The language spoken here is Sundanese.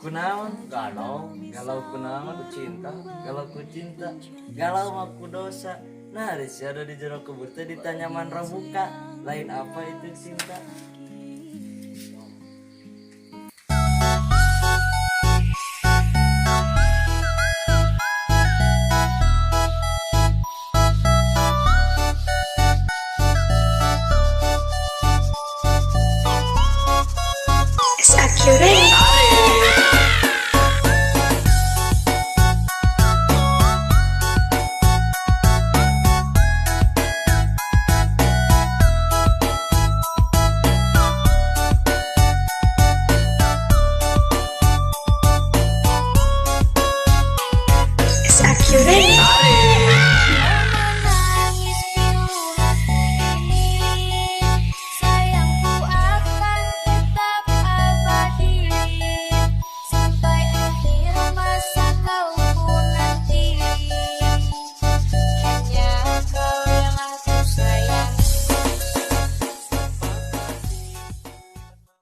Kunaon? Galau. Galau kunaon? Ku cinta. Galau ku cinta. Galau mah ku dosa. Nah, ari sia ada di jero kubur teh ditanya man robuka. Lain apa itu cinta? It's accurate. It's accurate.